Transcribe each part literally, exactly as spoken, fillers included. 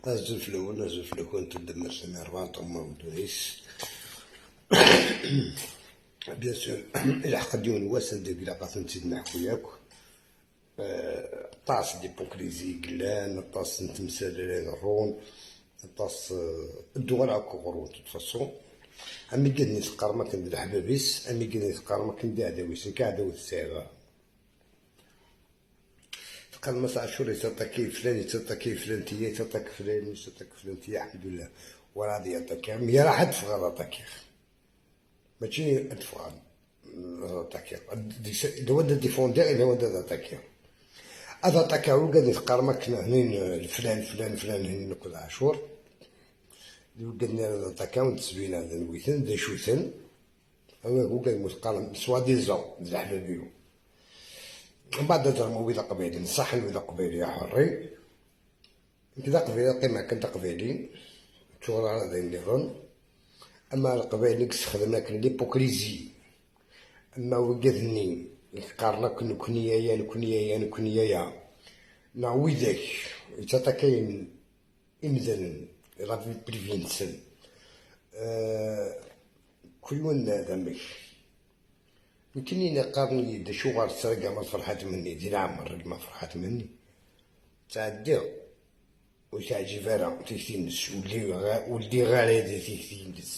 Azul fell-awen, azul fell-akent, d ammersen rebɛa n tɣemmar n ddunit. Bien sûr, ilḥeq-d yiwen wass anda ilaq ad tent-id-neḥku yakk. Eh, aṭas d'hypocrisie i yellan, aṭas n temsal ara iḍerrun, aṭas, eh, dduɣ ara akk ɣur-wen, de toute façon. Am igad-nni teqqarem akken d leḥbab-is, am igad-nni teqqarem akken d aɛdaw-is, nekk aɛdaw ur t-sɛiɣ ara. Teqqarem-as Ɛacur yettaṭaki flan, yettaṭaki flan tiya, yettaṭaki flan, yettaṭaki flan tiya, alḥemdulillah. Werɛad yeṭaki, mi ara ḥedd teffeɣ ad aṭakiɣ. Mačči ad teffeɣ ad aṭakiɣ. Ad dis-, d wanda difundiɣ, d wanda ad aṭakiɣ. Ad aṭakiɣ wigad i teqqarem akken hnin, eh, flan, flan, flan, hnin akked Ɛacur. D wigad-nni ara aṭakiɣ, ur d-sbinaden witen, d acu-ten. Awi wigad mu teqqarem, soi-disant, d leḥbab-iw. Mbeɛd ad termu wid aqbayli, nṣaḥen wid aqbayli aḥerri. Nekk d aqbayli, qqimeɣ kan d aqbayli, ttuɣ ara d ayen nniḍen. Ama leqbayel i yessexdem akken l'hypocrisie, ama wigad-nni i yeqqaren akken nekni aya, nekni aya, nekni aya, neɣ widak yettaṭakayen imdanen, la vie privée-nsen, eh, kul yiwen d amek. Nekkini qqaren-iyi-d acuɣer tettragam a Ferḥat Mhenni, di leɛmer gma Ferḥat Mhenni. Ttɛeddiɣ, ur teɛǧib ara tikti-nnes, ur lliɣ, ur lliɣ ara di tikti-nnes,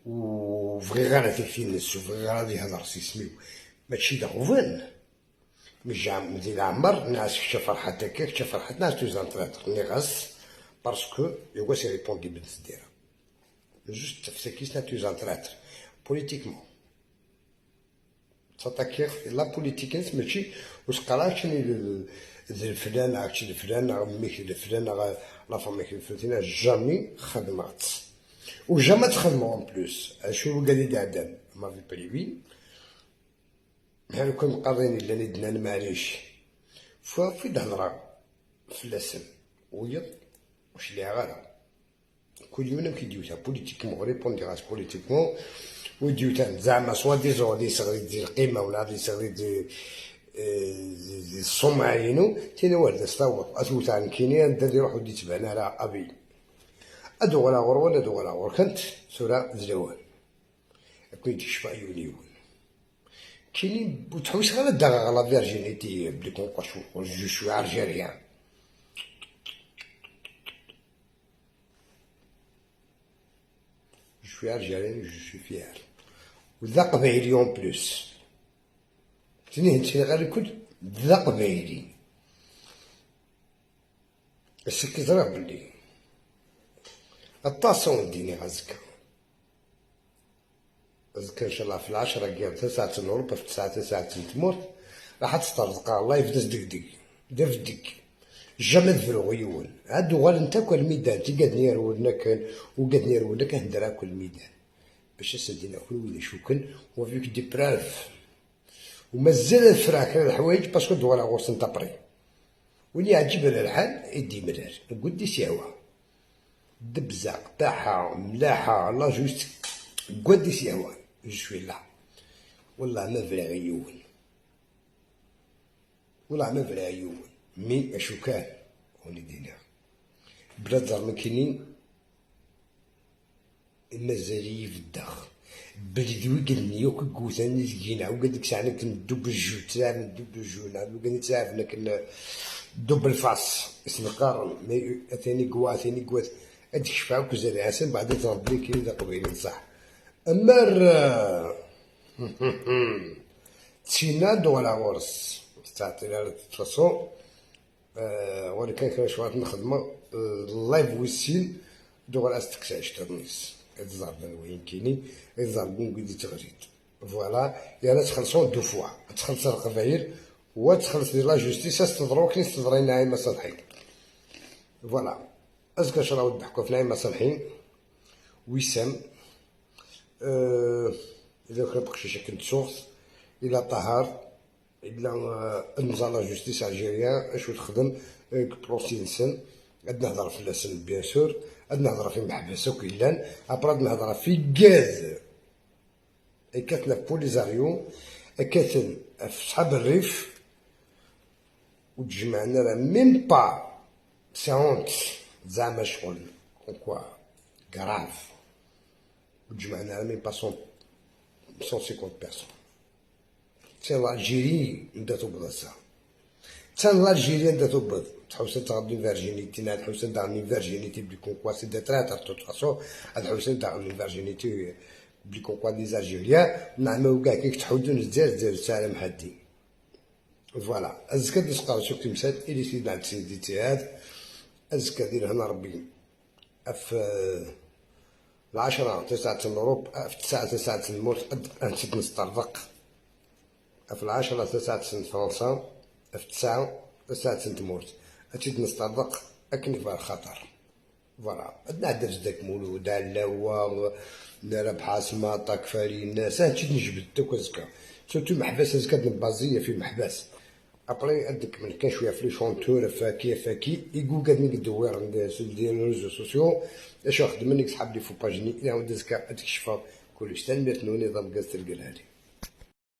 ur bɣiɣ ara tikti-nnes, ur bɣiɣ ara ad ihder s isem-iw. Mačči d aɣbel. Mi jam-, di leɛmer, nniɣ-as kečč a Ferḥat akka, kečč a Ferḥat, nniɣ-as tu es un traître. Nniɣ-as, parce que, yeɣwas irripondi-d s ddira. Juste tafsakist, nniɣ tu es un traître. Politiquement. Ttaṭakiɣ la politique-nnes, mačči ur s-qqar ara keččini d, d leflan, neɣ kečč d leflan, neɣ mmi-k d leflan, neɣ la famille-k d leflan, jamais xedmeɣ-tt. U jamais ad tt-xedmeɣ en plus. Acu wigad i d-iɛeddan, ma vie privée. Ḥal kan qqaren illan i d-nnan maɛlic. Fu, fu d-hedreɣ fell-asen. Wiyeḍ, ur cliɛeɣ ara. Kul yiwen amek i d-yusa, politiquement, répondiɣ-as politiquement, wi d-yutan, zeɛma soi-disant ad yesseɣli di lqima, wala ad yesseɣli di, eh, di, di ṣṣumɛa-inu, tini war d as-taweḍ, ad t-wteɣ nekkini, anda ad iruḥ ur d-yettban ara abi. Ad uɣaleɣ ɣur-wen, ad uɣaleɣ ɣur-kent, tura d lawan. Akken i d-kecfeɣ yiwen yiwen. Kini, ur ttḥewwiseɣ ara ad d-aɣeɣ la virginité, belli comme quoi je, je suis algérien. Je suis algérien, je suis fier. U d aqbayli en plus. Tini, ttini ɣer lkul, d aqbayli. Ass-agi ẓriɣ belli aṭas i wen-d-iniɣ azekka. Azekka, ncallah, ɣef lɛecṛa n yiḍ, tasaɛet n Uṛupa, ɣef ttesɛa tasaɛet n tmurt, raḥ ad teṭṭerḍeq ɣer live d asdegdeg, d abdeg. Jamais ad bruɣ i yiwen. Ad uɣalent akk ar lmidan, tigad-nni yerwlen akken, ugad-nni yerwlen akken, ad hendreɣ akk ar lmidan. Bac ad sen-d-iniɣ kunwi d acu-ken, wa vu que des preuves. U mazal ad ffreɣ kra n leḥwayeǧ, parce que ad uɣaleɣ ɣur-sent après. Win yeɛǧiben lḥal, i d-yemlal. Deg wanda i s-yehwa. Debzeɣ, taḥa, mlaḥa, la juste, deg wanda i s-yehwa. Je suis là. Wellah ma briɣ i yiwen. Wellah ma briɣ i yiwen. Mi acu kan, ur d-iniɣ. Bla ẓer nekkini, mazal-iyi beddeɣ. Belli d wigad-nni akk i yewwten i tgina, wigad i yesɛan akken double jeu, ttlaɛben double jeu, neɣ wigad i ttlaɛben akken, euh, double face, i sen-qqaren, mais, euh, atan i yewwa, atan i yewwa, ad d-kecfeɣ akk zerriɛa-sen, beɛd ad ẓreɣ belli nekkini d aqbayli n ṣṣeḥ. Ammer, euh, ttina ad uɣaleɣ ɣur-s, ur tettɛeṭṭil ara de toute façon. Eh, wala kan kra cwiṭ nxedmeɣ, eh, live wis sin, d uɣur as-tekkes iceṭṭiḍen-is. Ad ẓer d anwa yenkini, ad ẓer d win i d-teɣrid. Voilà, yerna ad txellṣeḍ deux fois. Ad txellṣeḍ Leqbayel, u ad txellṣeḍ di la justice, ad s-teḍru akken i s-teḍra i Naɛima Ṣalḥi. Voilà. Azekka, ncallah, ad d-neḥku ɣef Naɛima Ṣalḥi, Wissam, eh, ila kra n teqcict akken tsuɣt, ila Ṭaher, illa, eh, ad nẓer la justice algérien, acu texdem, eh, deg procès-nsen, ad nehder fell-asen, bien sûr, ad nehder ɣef imeḥbas akk yellan, après ad nehder ɣef igad kkaten ɣef Polisario, kkaten ɣef ṣṣḥab rrif, ur d-jemɛen ara même pas, c'est honte, زعما شغل كوا غراف. وجمعنا même pas cent, cent cinquante personnes. C'est l'Algérie ندات وبلاصة. C'est l'Algérie ندات وبلاصة. تحوسن تاخذ une virginité، تحوسن تاخذ une virginité بلي كون كوا c'est des traîtres de toute façon. تحوسن تاخذ une virginité بلي كون كوا des Algériens. نعم وكاع كي تحودون الجزائر، الجزائر سالم حدي. Voilà. أزكا دي سقاو شوك تمسات إلي سيدنا عبد السيد دي تياد. أزكا دير هنا ربي. في العشرة تسعة نوروب، في تسعة تسعة نموت، أد-، أنت نسترزق. في العشرة تسعة فرنسا، في تسعة تسعة تموت، أنت نسترزق. أكن يبقى الخطر. Voilà. عندنا عدة زدك مولود، علاوة، نربح عاصمة، طاك فاري الناس، هادشي نجبد دوك أزكا. Surtout محبس أزكا نبازية في محبس. Après عندك من كان شوية في les chanteurs، فاكي، فاكي، يقول قاعد نقدر وير ندير les réseaux sociaux. اش واخد منك صحاب les faux pages ني، يا ودي أزكا تكشفها كلش. تنميرت نوني ضم قاز تلقى الهادي.